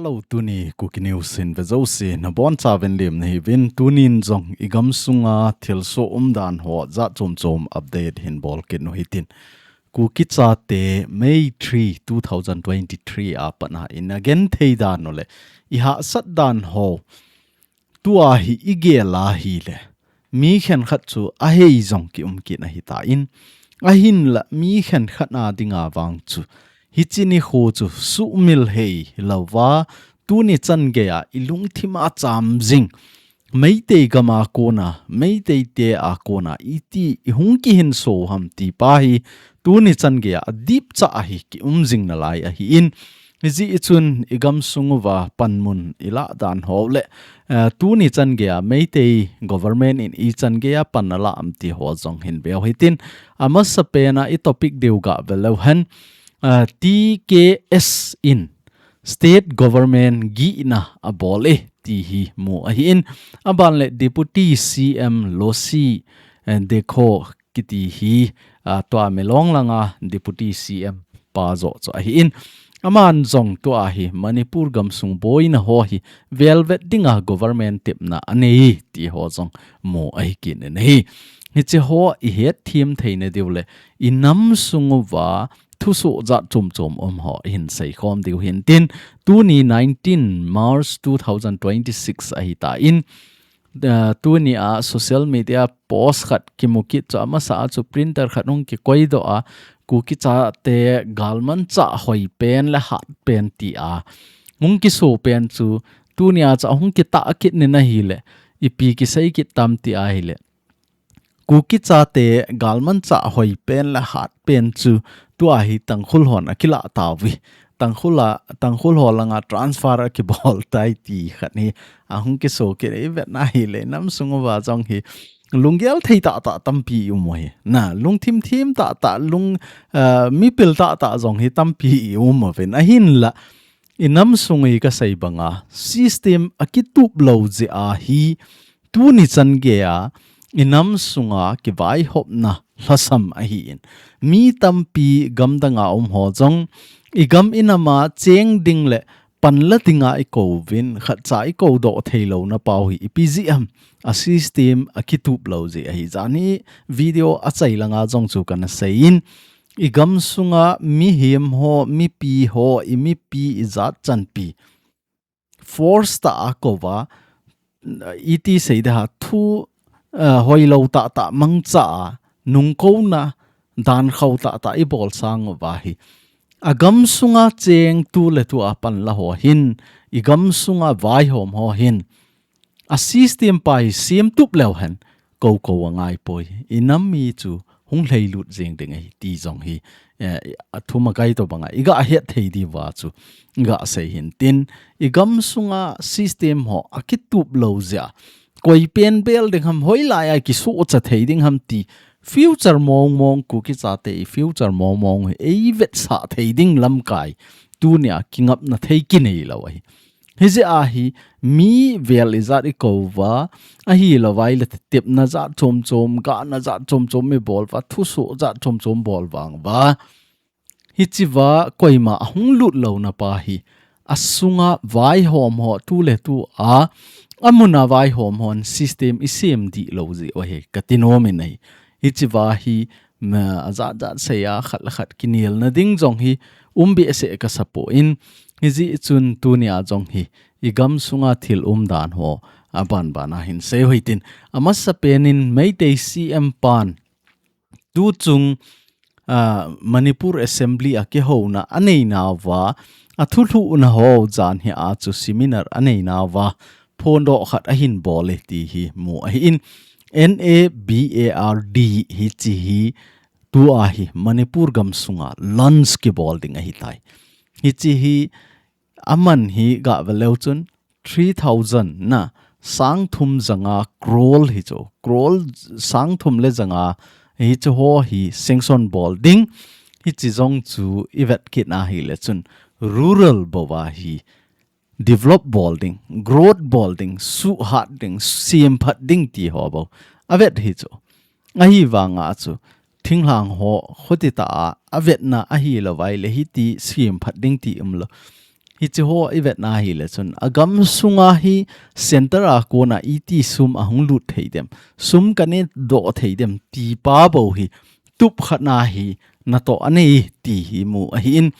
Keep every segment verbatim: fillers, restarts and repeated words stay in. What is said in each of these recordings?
Hello, tuni Kuki News hin ve jouse nabonchauvin lemna hiuvin, tunin jong igam sunga thilsoh umdan ho jat chom chom update hin bol kit u hitin. Kuki chate May three, two thousand twenty-three a pat a i genthei dan u le i hahsat dan ho tua hi i gel a hile, mi khenkhat chu ahei jong kium kit ahitan, ahinla mi khenkhat a dinga vang chu hiche nikho chu sumil hei louva, tuni chan geiya i lungthim a cham jing Meitei gam a kona, Meitei te a kona iti i hung kihinso u ham ti pa hi tuni chan geiya adipcha a hi kium jing nalai ahin, hijeh chun igam sung uva panmun i lah dan ho le, eh, tuni chan geiya Meitei government in ichan geiya pan alah am ti ho jong hin ve u hitin, amasapen a i topic diu ga ve leu hen, eh, T K S in State Government gihna abol e ti hi mu ahin, aban le Deputy C M Lucy, eh, Dekho kiti hi, ah, tua Milong langa Deputy C M pa joh chu ahin, aman jong tua hi Manipur gamsung boina ho hi velvet dinga government tepna anei ti ho jong mu ahi kit in ahi. Hiche ho i hetthem theina diu le i nam sung uva thusoh jat chom chom um ho hin seikhom diu hintin, tuni nineteen March two thousand twenty-six ahitan, ah, tuni a social media post khat kimu kit chu amasa a chu printer khat hung kikoidoh a, Kuki chate galmanchah hoipen le hatpen ti a hung kiso pen chu tuni a chu ahung kitah kit in ahile, ipi kisei kit tam ti ahile, Kuki chate galmanchah hoipen le hatpen chu tua hi Tangkhul hon akilah tauve. Tangkhul a, Tangkhul ho langa transfer akibol tai ti khat hi ahung kiso kit, i vetna hile nam sung uva jong hi lunggel thei tahtah tampi i um u ahi. Na, lungthim thim tahtah, lung, ah, mipil tahtah jong hi tampi i um uvin. Ahinla, i nam sung hi kasei banga system akitup lou jeh a hi tuni chan geiya i nam sunga kivaihopna lhasam ahin, mi tampi gamdanga um ho jong i gam i nam a cheng ding le panla dinga i kouvin, khatcha i koudoh theilouna pau hi ipi jeh ham, a system akitup lou jeh ahi. Janhi video achai langa jong chu kana seiyin, i gam sunga mihem ho, mipi ho, i mipi i jat chanpi force tah a kouva, iti sei ding ham, thu, eh, hoilou tahtah mangcha a, nungkouna, dankhou tahtah i bol sang uva hi, agam sunga cheng tuletu a panla ho hin, i gam sunga vaihom ho hin, a system pa hi semtup leu hen, kou kou angaipoi. I nam mi chu hung lhailut jeng ding ahi ti jong hi, eh, athum akai tobanga i gahet thei diuva chu i gasei hintin, i gam sunga system ho akitup lou jeh a, koi pen bel ding ham, hoilai a kisohcha thei ding ham ti future mong mong, Kuki chate i future mong mong hi eivetsah thei ding lamkai tunia kingapna thei kinei lou ahi. Hijeh a hi mi vel ijat i kouva, ahilouvai le tepna jat chom chom, gahna jat chom chom i bol uva, thusoh jat chom chom bol vang uva, hichea koima ahung lut louna pa hi, asunga vaihom ho tuletu a, amun a vaihom hon system i sem dih lou jeh u ahi, kati nom in ahi. Hichea hi, ma, ajat jat sei a khat le khat kinelna ding jong hi um behseh kasa poi. Hijeh chun tunia jong hi i gam sunga thil umdan ho aban ban a hin sei u hitin, amasapen in Meitei C M pan tuchung, ah, Manipur Assembly a kihouna aneinauva, athulhuhna ho jan hi a chu seminar aneinauva phondoh khat ahin bol e ti hi mu ahin, N A B A R D hiche hi tua hi Manipur gam sunga launch kibol ding ahitai. Hiche hi aman hi gave leu chun three thousand na, sang thum janga crore hi chu, crore sang thum le janga hiche ho hi sanction bol ding. Hiche jong chu i vet kit na hile chun rural bou a hi develop bol ding, growth bol ding, suhhat ding, semphat ding ti ho bou avet hi chu. Ahivanga chu thinglhang ho khuti tah a avetna ahilouvai le hiti semphat ding ti umlou. Hiche ho i vetna hi le chun, a gam sunga hi center a kona iti sum a hung lut thei dem, sum ka ne doh thei dem, ti pa bou hi tup khat na hi natoh a nei ti hi mu ahi in,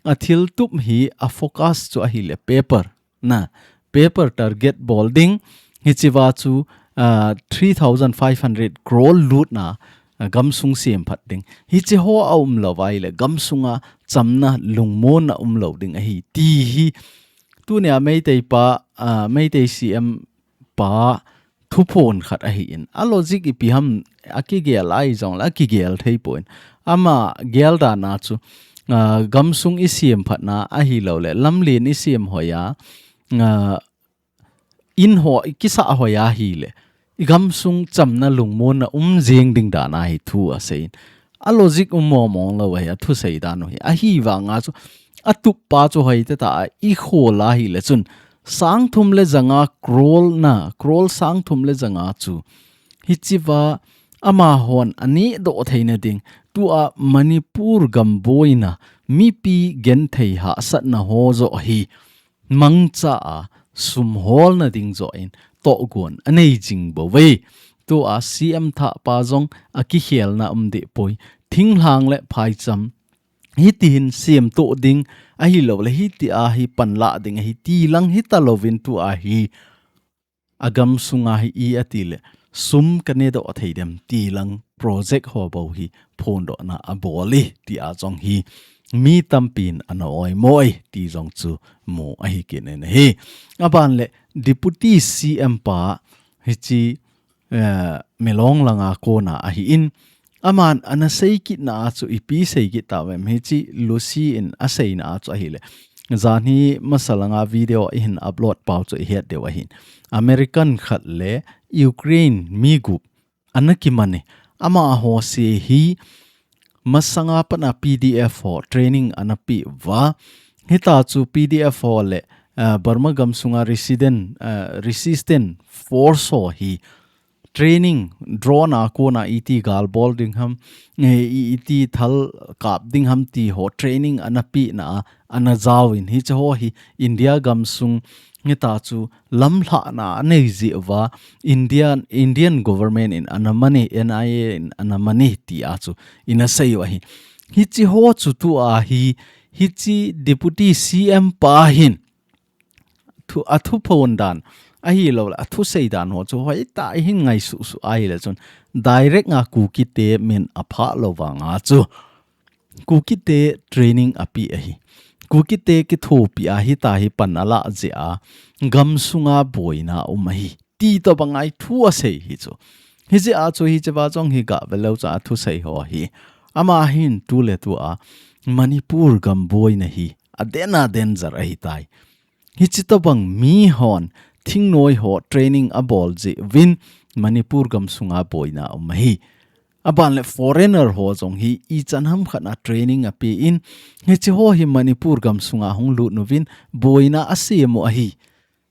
a thil tup hi a focus chu ahi le paper na, paper target bol ding, hichiva chu, ah, three thousand five hundred crore lutna, ah, gamsung sem phat ding. Hiche ho a um lo vai le gamsunga chamna lungmonna um lo ding ahi ti hi. Tunia Meitei pa, ah, Meitei C M pa thuphon khat ahi in. A logic ipi ham a kigel ai jong le a kigel thei poi. Ama gel dan a chu, ah, gamsung i sem phatna ahi lo le, lamlen i sem hoi a, ah, in ho, i kisa hoi a hi le, i gamsung chamna lungmonna um jeng ding dan a hi thu a sei in. A logic um mo mong lo ahi, a thu sei dan u hi. Ahi vang a chu, a tup pa chu hoi te ta, i khol a hi le chun, sang thum le janga crore na, crore sang thum le janga chu. Hichiva ama hon a ne doh theina ding, tua Manipur gam boina, mipi genthei hahsatna ho jo hi, mangcha a sum holna ding jo in tohgon a nei jing bou ve. Tua C M thah pa jong a kikhelna um deh poi. Thinglhang le phaicham hiti hin sem toh ding ahi lo le, hiti a hi panla ding ahi ti lang hi ta lo vin, tua hi a gamsunga hi i a ti le, sum ka ne doh thei dem ti lang project ho bou hi phondohna a bol i ti a jong hi mi tampin a na oi mo i ti jong chu mu ahi kit in ahi. A ban le Deputy C M pa hichi, eh, Milong langa kona ahi in, aman a na sei kitna a chu ipi sei kit ta vem hichi Lucy in a seina a chu ahi le. Jan hi masa langa video i hin upload pau chu i het deu ahin. American khat le Ukraine mi gup a na kiman e. Ama ho se hi masanga pana P D F ho training a na pi va. Hita chu P D F ho le, eh, Burma gamsunga resident, eh, resistant force ho hi training, drone a kona iti gal bol ding ham, eh, i-, iti thal kap ding ham ti ho training a na pi na a, a na jao in hiche ho hi India gamsung hita chu lamlhahna a nei jeh uva Indian, Indian government in a na man e, N I A in a na man e ti a chu i na sei u ahi. Hiche ho chu tua hi, hiche Deputy C M pa hin thu, a thuphon dan ahi lo le, a thusei dan ho chu hoi ta i hin ngaisuh suh ahi le chun direct nga Kuki te min a phah lo vang a chu Kuki te training a pi ahi. Kuki te kithopi a hita hi pan a la jeh a gamsunga boina um ahi ti tobang a i thu a sei hi chu. Hijeh a chu hiche va jong hi ga ve leu cha a thusei ho hi. Ama hin tu le tu a Manipur gam boina hi a den a danger ahi tai. Hichi tobang mi hon thingnoi ho training a bol jeh uvin Manipur gamsunga boina um ahi. A ban le foreigner ho jong hi i chan ham khat na training a pi in, hichi ho hi Manipur gamsunga hung lut nuvin boina a sem u ahi.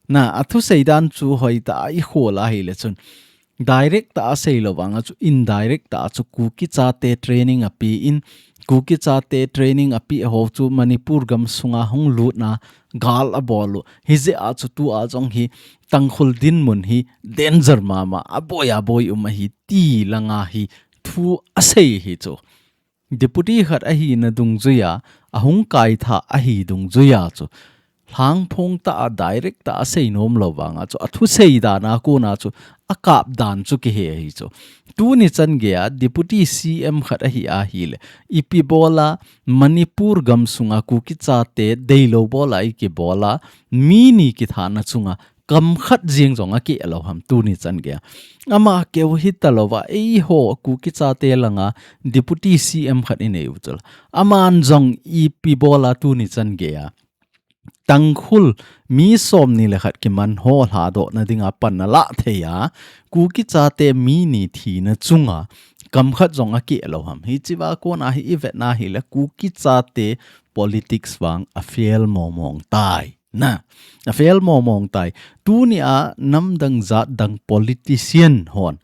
Na, a thusei dan chu hoi ta a i khol a hi le chun. Direct ta a sei lo vang a chu indirect ta a chu Kuki chate training a pi in, Kuki chate training a pi ho chu Manipur gamsunga hung lutna gal a bol u. Hijeh a chu tu a jong hi Tangkhul dinmun hi danger mama a boi a boi um ahi ti langa hi thu a sei hi chu. Deputy khat ahina dungjuia, a hung kaitha ahi dungjuia chu. Lhangphong ta a direct ta a sei nom lo vang a chu. A thusei dan a kona chu. A kap dan chu kihe ahi chu. Tuni chan gei a Deputy C M khat ahi a hi le. Ipi bol a Manipur gamsunga Kuki chate deilo bol a i kibol a. Mi ni kithana chunga kam khat jeng jong a keh lo ham tuni chan gei a. Ama keu hi ta lo va, ei ho Kuki chate langa Deputy C M khat i nei u chu la. Aman jong ipi bol a tuni chan gei a. Tangkhul mi som ni le khat kiman ho lhadoh na dinga pan a la thei a. Kuki chate mi ni thina chunga kam khat jong a keh lo ham. Hichi va kona hi i vetna hi le Kuki chate politics vang a fail momong tai. Na, a fail momong tai. Tuni a namdang jatdang politician hon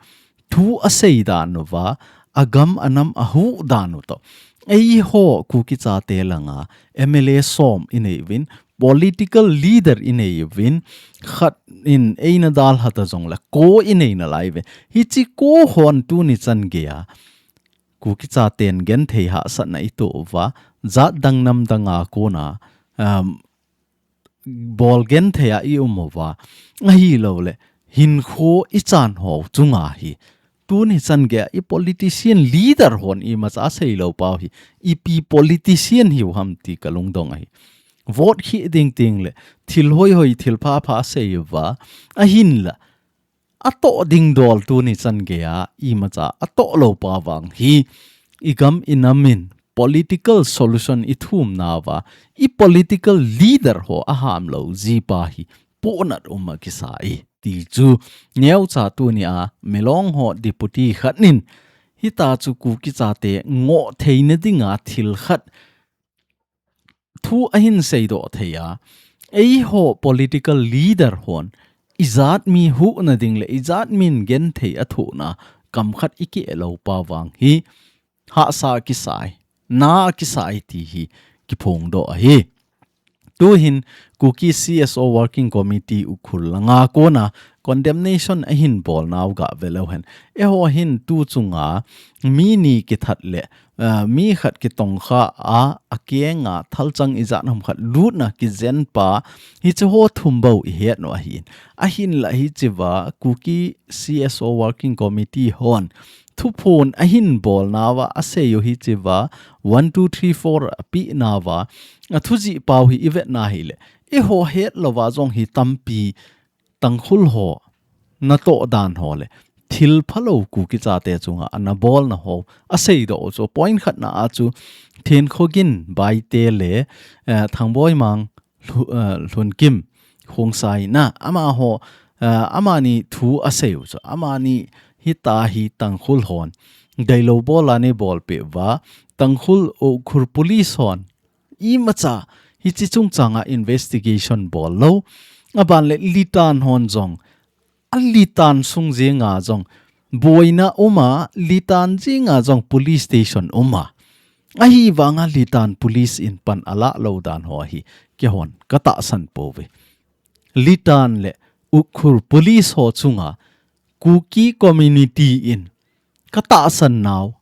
thu a sei dan uva, a gam a nam a huh dan u to. Ei ho Kuki chate langa M L A som i nei uvin, political leader i nei uvin, khat in eina dalha ta jongle ko i nei nalai uve. Hichi ko hon tuni chan geiya Kuki chaten genthei hahsatna i toh uva, jat dang nam danga kona, um, bol genthei a i um uva, ahilouleh hinkho i chan ho chunga hi tuni chan geiya i politician leader hon imacha asei lou pau hi, ipi politician hiu ham ti ka lungdong ahi. Vote khi ding ding le thil hoihoi, thil phapha asei uva, ahinla atoh ding dol tuni chan geiya imacha atoh lou pa vang hi, i gam i nam in political solution i thum nauva, i political leader ho aham lou ji pa hi, pohnat um a kisa e ti chu neocha tunia Milong ho deputy khat nin, hita chu Kuki chate ngoh theina dinga thil khat thu ahin seidoh thei a, eiho political leader hon ijat mi huhna ding le ijat min genthei athohna kam khat i keh lou pa vang hi, hahsa kisai, na kisai ti hi kiphongdoh ahi. Tuhin Kuki C S O Working Committee Ukhrul langa kona condemnation ahin bol nau gah ve leu hen. Eiho hin tu chunga mi ni kithat le, ah, mi khat kitongkha a, akenga thalchang ijat ham khat lutna kijen pa, hiche ho thum bou i het u ahin. Ahinla hichea Kuki C S O Working Committee hon thuphon ahin bol nauva asei u hichea one, two, three, four api nauva, athu jih pau hi i vet na hile, eiho het louva jong hi tampi Tangkhul ho natoh dan ho le thil phalou Kuki chate chunga ana bolna ho aseidoh u chu, point khatna a chu Thenkhogin Baite le, eh, Thangboi Mang Lhu-, eh, Lhunkim Khongsai na, amaho, eh, amani thu asei u chu, amani hita hi Tangkhul hon deilou bol a nei bolpeh uva, Tangkhul Ukhrul police hon imacha hiche chungchanga investigation bol lou, aban le Litan hon jong, a Litan sung jenga jong boina um a, Litan jenga jong police station um a, ahivanga Litan police in pan alah lou dan ho hi keihon ka tahsan pouve. Litan le Ukhrul police ho chunga Kuki community in ka tahsan nau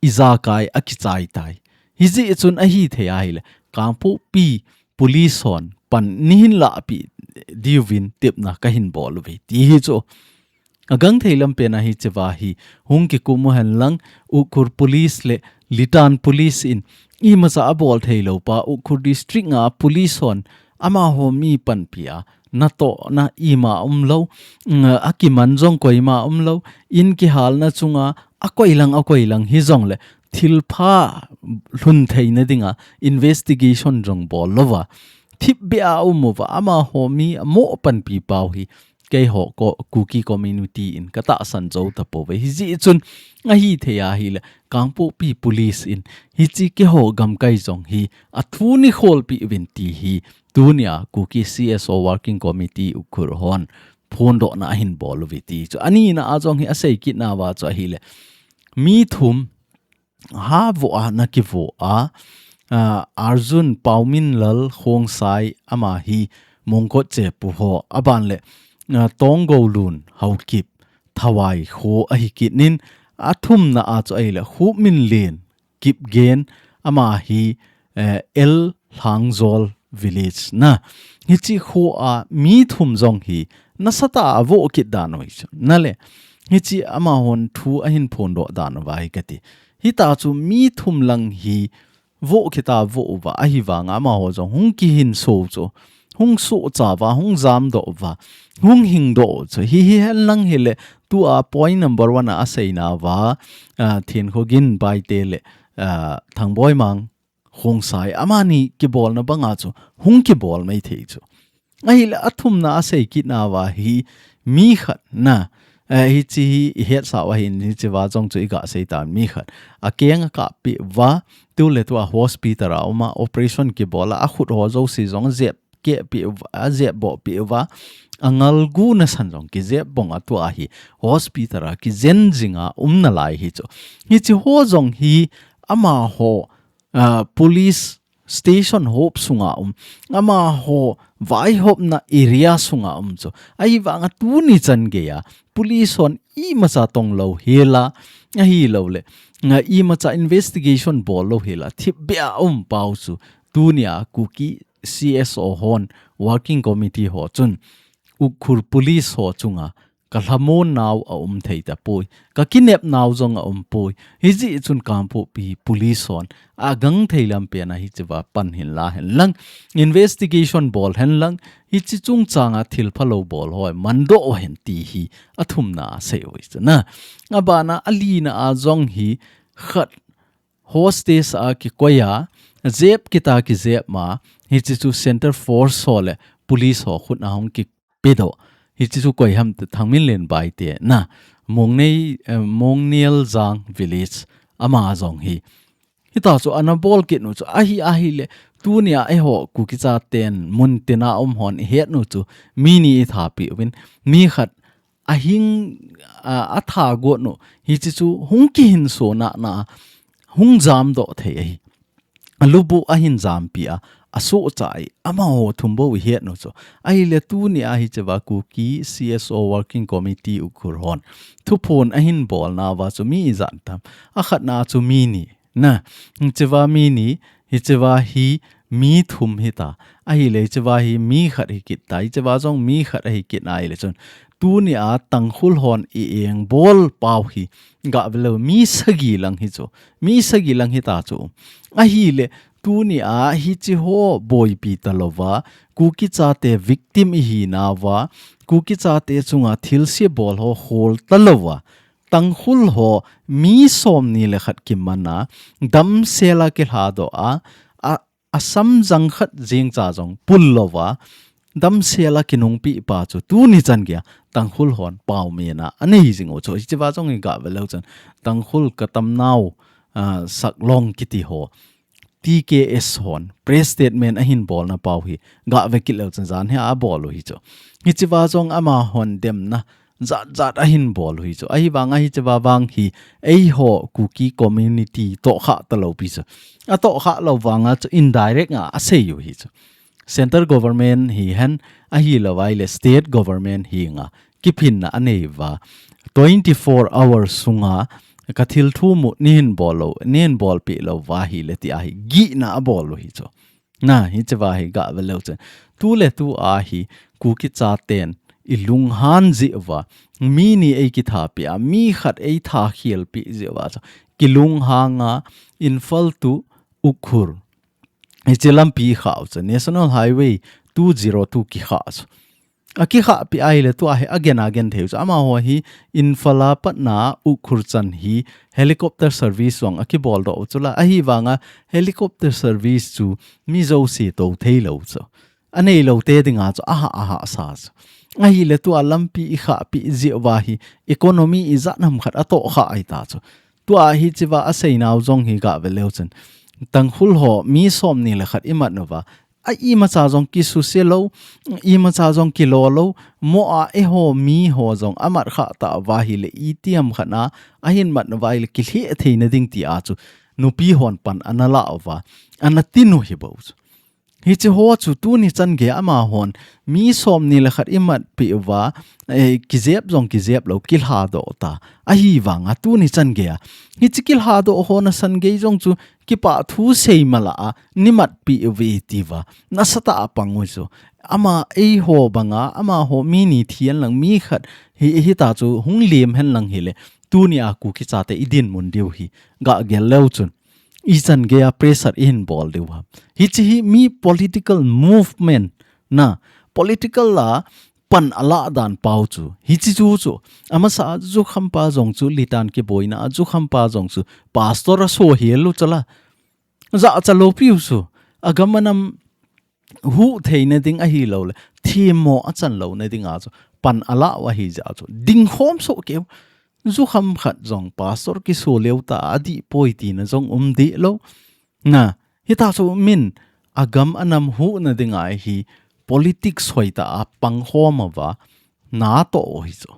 ijakai akichai tai. Hijeh chun ahithei ahile, Kangpokpi police hon pan neihin lahpeh diuvin tepna kahin bol uve ti hi chu. Agangthei lampen a hichea hi hung kikum u henlang, Ukhrul police le Litan police in imacha abol thei lou pa, Ukhrul district a police hon amaho mi panpia natohna ima umlou, mm, akiman jong koima umlou, in kihalna chunga akoi lang, akoi lang hijongle thilpha lhun theina dinga investigation jong bol louva, thipbeh a um uva, amaho mi amo panpi pau hi keiho ko-, Kuki community in ka tahsan jou tapouve. Hijeh chun ahithei ahile, Kangpokpi police in hiche keiho gamkai jong hi athu nei kholpeh uvin ti hi tunia Kuki C S O Working Committee Ukhrul hon phondohna ahin bol uve ti chu. Anina a jong hi asei kit nauva chu ahile, mi thum ha vo a na kivo a, ah, Arjun Pauminlal Khongsai ama hi Mongkot Chepu ho, aban le, ah, Tonggolun Haokip Thawai kho ahi kit nin, athumna a chu ahile Khupminlen Kipgen ama hi, eh, L Lhangjol village na. Hiche kho a mi thum jong hi nasatah a vo kit dan u hi chu. Nale, hiche amahon thu ahin phondoh dan uva hi kati. Hita chu mi thum lang hi vo kit a vo uva, ahivanga amaho jong hung kihinso u chu, hung sohcha uva, hung jamdoh uva, hung hingdoh u chu. Hi, hi henlang hile, tua point number one a aseinauva, ah, Thenkhogin Baite le, ah, Thangboi Mang Khongsai amani kibolna banga chu hung kibol mai thei chu. Ahile athumna asei kit nauva hi mi khat na, eh, hiche hi i hetsah u ahin, hichea jong chu i gasei tan, mi khat akeng akappeh uva, tuletua hospital a um a, operation kibol a, akhut ho jouse jong ajep kehpeh uva, ajep bohpeh uva, angalgu nasan jong kijep bong a tua hi hospital a kijen jinga um nalai hi chu. Hiche ho jong hi amaho, ah, police station hop sunga um, amaho vaihopna area sunga um chu. Ahivanga tuni chan geiya police hon imacha tong lou hela, ahilouleh, nga imacha investigation bol lou hela, thipbeh a um pau chu. Tunia Kuki C S O hon, working committee ho chun, Ukhrul police ho chunga, ka lhamon nau a um thei tapoi, ka kinep nau jong a um poi. Hijeh chun Kangpokpi police hon, agang thei lampen a hichea pan hinla hen lang, investigation bol hen lang, hiche chungchanga thil phalou bol ho mandoh hen ti hi athumna a asei u ahi chu na. Abana alina a jong hi khat hostage a kikoi a, jep kit a kijep ma, hiche chu Centre Force ho le police ho khut a hung kipedoh. Hiche chu koi ham ti Thangminlen Baite na, Mongnei, eh, Mongneiljang village ama jong hi. Hita chu ana bol kit u chu ahi, ahile, tunia eiho Kuki chaten mun tina um hon ihet u chu mi ni itha peh uvin, mi khat ahing, a, atha got u, hiche chu hung kihinso na, na, hung jamdoh thei ahi. Alubu ahin jampi a, asohcha ahi, amaho thum bou ihet u chu. Ahile tunia hichea Kuki C S O Working Committee Ukhrul hon thuphon ahin bolna uva chu mi ijat ham. Akhatna chu mi ni, na, hichea mi ni, hichea hi mi thum hita. Ahile hichea hi mi khat hi kit ta, hichea jong mi khat ahi kit ahile chun. Tunia Tangkhul hon i engbol pau hi, gah veleu mi sagi lang hi chu. Mi sagi lang hita chu. Ahile, tunia hiche ho boipi talouva, Kuki chate victim ihi nauva, Kuki chate chunga thilse bol ho hol talouva, Tangkhul ho mi somni le khat kimana, damsela kilhadoh a, a, asamjang khat jengcha jong pul louva, damsela kinungpeh pa chu tuni chan geiya Tangkhul hon paomena anei jing u chu. Hichea jong hi gah veleu chun Tangkhul ka tamnau, a, Saklong kiti ho, T K S hon press statement ahin bolna pau hi gah ve kit leu chun jan hi abol u hi chu. Hichea jong amahon demna jat jat ahin bol u hi chu. Ahivanga hichea vang hi eiho Kuki community tohkhah talou pi chu. Atohkhah lou vanga chu indirect a asei u hi chu. Central government hihen, ahilou ahile state government henga kiphinna anei uva, twenty-four hours sunga ka thil thum u neihin bol lou, neihin bolpeh lou uva ahile tia hi gihna abol u hi chu. Na, hichea hi gah veleu chun, tuletua hi Kuki chaten ilunghan jeh uva, mi ni eikithapeh a, mi khat eitha khelpeh jeh uva chu, kilunghanga Imphal to Ukhrul, hiche lampi khah u chu, National Highway two zero two kikhah chu. Akikhahpeh ahile tua hi agen agen thei u chu. Amaho hi Imphal a patna Ukhrul chan hi helicopter service jong akiboldoh u chu la. Ahivanga helicopter service chu mi jouse tou theilou chu. Aneilou te dinga chu ahah ahah sa chu. Ahile tua lampi ikhahpeh jeh uva hi economy ijat ham khat atohkhah ahita chu. Tua hichea aseinau jong hi gah veleu chun, Tangkhul ho mi somni le khat imat uva, a imacha jong kisuse lou, imacha jong kilo lou, mo a eiho mi ho jong amat khah tauva ahile itiham khat a, ahin mat uva ahile kilheh theina ding tia chu, nupi hon pan ana la uva, ana tin u hi bou chu. Hiche ho chu tuni chan geiya amahon mi somni le khat imatpeh uva, eh, kijep jong kijep lou, kilhadoh ta. Ahivanga tuni chan geiya hiche kilhadoh ho nasan gei jong chu kipah thu sei mala a neimatpeh uve tia nasatah a pang u chu. Ama eiho banga, amaho mi ni thi hen lang, mi khat hi, hita chu hung lem hen lang hile, tunia Kuki chate idinmun diu hi gah gel leu chun, ichan geiya pressure ihin bol diu ham. Hiche hi mi political movement na, political a pan alah dan pau chu. Hiche chu chu. Amasa a jukhampa jong chu litan kiboina a jukhampa jong chu pastor aso hel u chu la. Jahcha lou piu chu. Agam anam huh theina ding ahilouleh themmo achan louna dinga chu pan alah u ahi jeh a chu. Dingkhom soh keu. Jukham khat jong pastor kiso leu ta adih poi tina jong um deh lou. Na, hita chu min agam anam huhna dinga hi politics hoitah a pangkhom uva natoh u hi chu.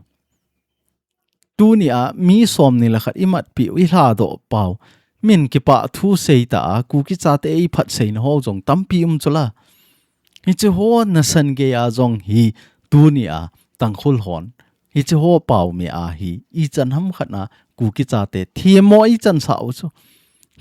Tunia mi somni le khat imatpeh u, ilhadoh pau. min kipah thu seita a, Kuki chate eiphatseina ho jong tampi um chula. Hiche ho nasan geiya jong hi tunia Tangkhul hon hiche ho paomi a hi ichan hamkhat a Kuki chate themmo ichansah u chu.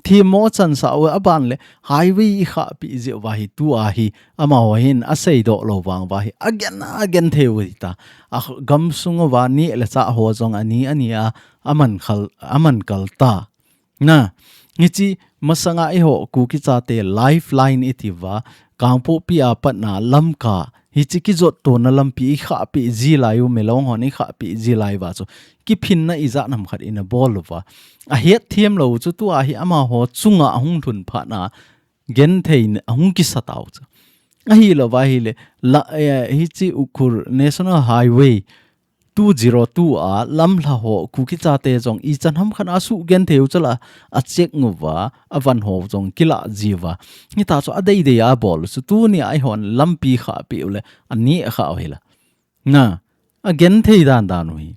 Themmo chansah u, aban le highway ikhahpeh jeh uva hi tua hi amaho hin aseidoh lou vang uva hi agen agenthei u hita. Agamsung uva neh le chah ho jong ani ani a aman khal, aman kal ta. Na, hiche masanga eiho Kuki chate lifeline iti uva, Kangpokpi a patna Lamka, hiche kijottona lampi ikhahpeh ji lai u, Milong hon ikhahpeh ji lai uva chu kiphinna ijat ham khat ina bol uva, ahetthem lou u chu tua hi amaho chunga ahung lhun phat a genthei ahung kisa tau chu. Ahilou va ahile, la, eh, hiche Ukhrul National Highway two zero two a lamlha ho Kuki chate jong ichan hamkhat a sugenthei u chula, acheck uva, avan ho jong kilah ji uva. Hita chu adeidei a bol u chu, tunia eihon lampi khahpeh u le, aneh khah u hila. Na, agenthei dan dan u hi.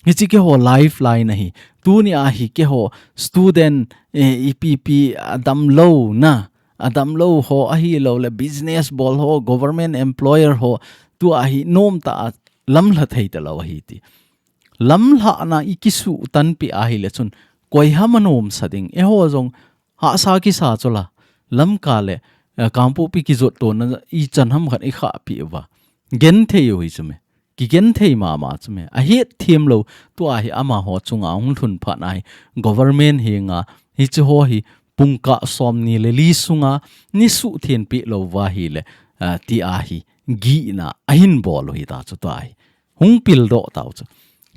Hiche keiho lifeline ahi. Tunia hi keiho student, eh, ipi ipi adam lou na. Adam lou ho ahilou le business bol ho, government employer ho. Tua hi nomtah a lamlha thei talou ahi ti. Lamlhahna ikisuh tanpeh ahile chun koi ham anomsa ding. Eiho jong hahsa kisa chula. Lamka le, eh, Kangpokpi kijottona ichan hamkhat ikhahpeh uva. Genthei u hi chu me. Kigenthei mama chu me. Ahetthem lou, tua hi amaho chunga hung lhun phat a hi government henga hiche ho hi pungkah somni le li sunga neisuhtheng peh lou uva ahile, ah, tia hi gihna ahin bol u hita chu tua hi. Hung pildoh tau chu.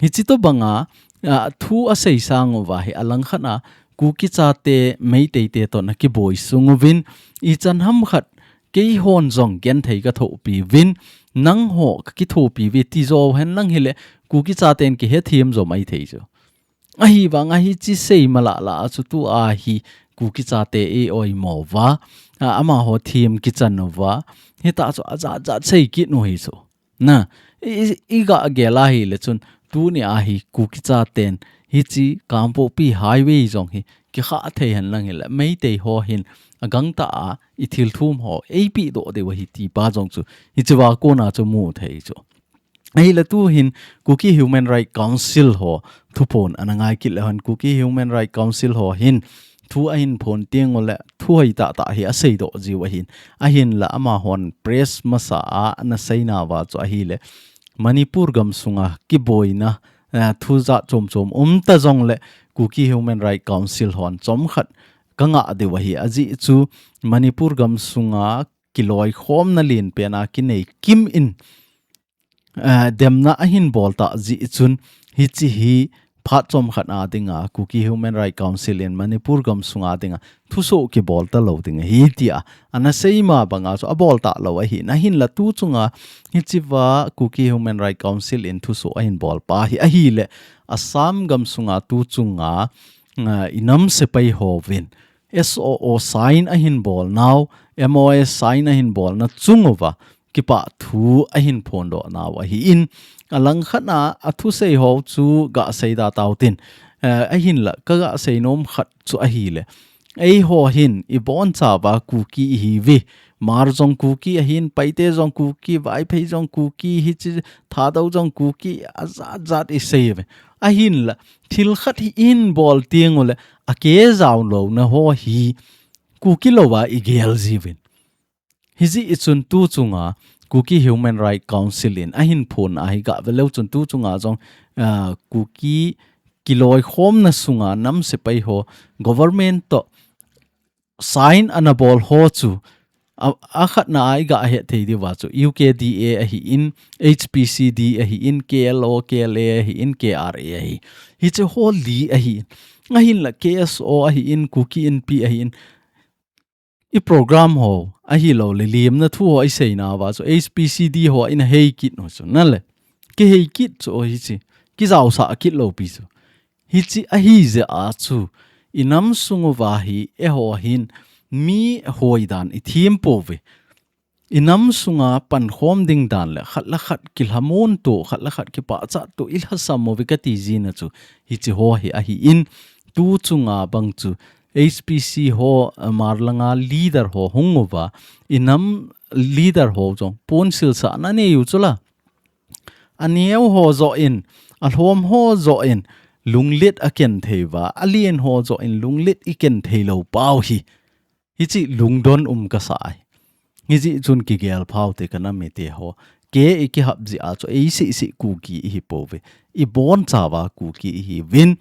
Hiche tobanga, ah, thu asei sang uva hi alangkhat a Kuki chate Meitei te toh ana kiboi sung uvin, ichan hamkhat keihon jong genthei kathopi uvin, nangho kakithopi uve ti jou hen lang hile, Kuki chaten kihethem jo maithei chu. Ahivanga hiche sei malala a chu tua hi Kuki chate eioimo uva, a, amaho them kichan uva, hita chu ajat jat sei kit u hi chu. Na, i, i, iga gel ahile chun, tunia hi Kuki chaten hiche Kangpokpi highway jong hi kikhah thei hen lang hile, Meitei ho hin agangtah a ithilthum ho eipehdoh diu ahi ti pa jong chu hichea kona chu mu thei chu. Ahile tu hin Kuki Human Rights Council ho thuphon ana ngai kit leu hen, Kuki Human Rights Council ho hin thu ahin phon teng ule thu hoitah tah hi aseidoh jiu ahin. Ahinla amahon press masa a ana seinauva chu ahile, Manipur gamsunga kiboina, eh, thu jat chom chom um ta jongle Kuki Human Rights Council hon chomkhat kangah diu ahi. Ajeh chu Manipur gamsunga kiloikhomna lenpen a kinei kim in, eh, demna ahin bol tah jeh chun hiche hi phat chomkhat a dinga Kuki Human Rights Council in Manipur gamsunga dinga thusoh kibol talou ding ahi tia ana seima banga chu abol talou ahin. Ahinla tu chunga hichea Kuki Human Rights Council in thusoh ahin bol pa hi ahile Assam gamsunga tu chunga, ah, inam sepai hovin S O O sign ahin bolnau, M O S sign ahin bolna chung uva kipah thu ahin phondoh nau ahin, alangkhat a athusei ho chu gasei da tautin, eh, ahinla kagasei nom khat chu ahile, eiho hin ibonchauva Kuki ihiuve, Hmar jong Kuki ahin, Paite jong Kuki, Vaiphei jong Kuki, hiche Thadou jong Kuki, ajat jat iseiuve. Ahinla, thil khat hi ihin bol teng ule, akejao louna ho hi Kuki louva igel jiuvin. Hijeh chun tu chunga Kuki Human Rights Council in ahin phon a hi gave leu chun tu chunga jong, ah, Kuki kiloikhomna sunga nam sepai ho government toh sign ana bol ho chu a, akhatna a igahet thei diuva chu U K D A ahin, H P C D ahin, K L O, K L A ahin, K R A ahi. Hiche ho li ahin. Ahinla K S O ahin, Kuki Inpi ahin. I program ho, ahilouleh limna thu ho iseinauva chu H P C D ho ina hei kit u chu nale. Kihei kit chu hiche. Kijaosah kit lou pi chu. Hiche ahijeh a chu, inam sung uva hi, eiho hin, mi hoidan ithem pouve. Inam sunga pankhom ding dan le, khat le khat kilhamon to, khat le khat kipachat to, ilhasam uve kati jina chu, hiche ho hi ahin, tu chunga bang chu, H P C ho, eh, Marlanga leader ho hung uva, i nam leader ho jong ponsil sa na nei u chula. Aneo ho jo in, alhom ho jo in, lunglet a ken thei uva, alen ho jo in lunglet i ken thei lou pau hi. Hichi lungdon um ka sa ai. Hiji chun kigel phau te ka nam mite ho. Ke i kihap ji a chu ei si si Kuki i hi po ve. I bon cha uva Kuki i hi vin.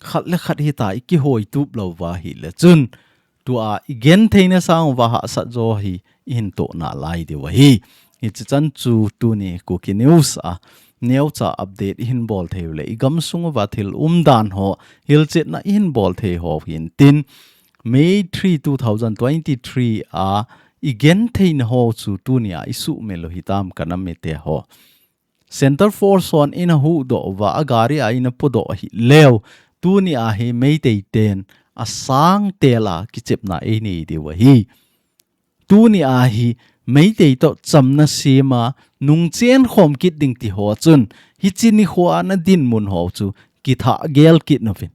Khat le khat hi ta i kihoi tup lou uva hi le chun. Tua i gen theina sang uva hahsat jo hi i hin to na lai diu ahi. Hichi chan chu tuni Kuki News a. Neocha update i hin bol thei u le i gam sung uva thil um dan ho. Hilchetna i hin bol thei ho hin tin. May three, two thousand twenty-three a i gen theina ho chu tuni a i suhmil u hitam ka nam mite ho. Center Force hon in a huhdoh uva a gari a in a podoh hi leu tuni a hi Meitei ten a sang tel a kichepna ei nei diu ahi. Tuni a hi Meitei to chamna sema nung chen khom kit ding ti ho chun hichi nikho a na dinmun ho chu kitha gel kit nuvin.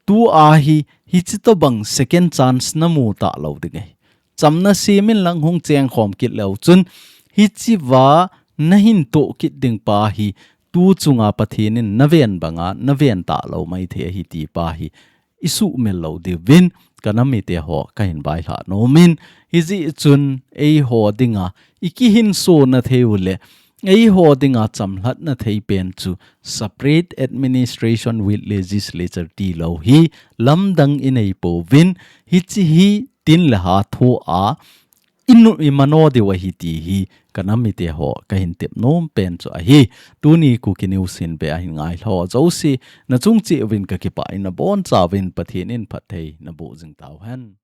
Tu a hi, hichi to bang second chance na mu ta lou ding ahi. Chamna semin lang hung cheng khom kit leu chun, hichi va na hin to kit ding pa hi, tu chunga Pathen in na ven banga, na ven ta lou mai thei ahi ti pa hi, i suhmil lou diuvin, ka nam mite ho, ka hin vaihla nomin, hiji chun ei ho dinga, i kihin so na thei u le, ei ho dinga chamlhatna thei pen chu separate administration with legislature ti lou hi lamdang i nei pouvin hichi hi tin le ha thu a i nu i mano diu ahi ti hi ka nam mite ho ka hin tep nom pen chu ahi. Tuni Kuki News hin be a hin ngai lho jouse na chung cheh uvin ka kipah in na boncha uvin Pathen in phatthei na boh jing tau hen.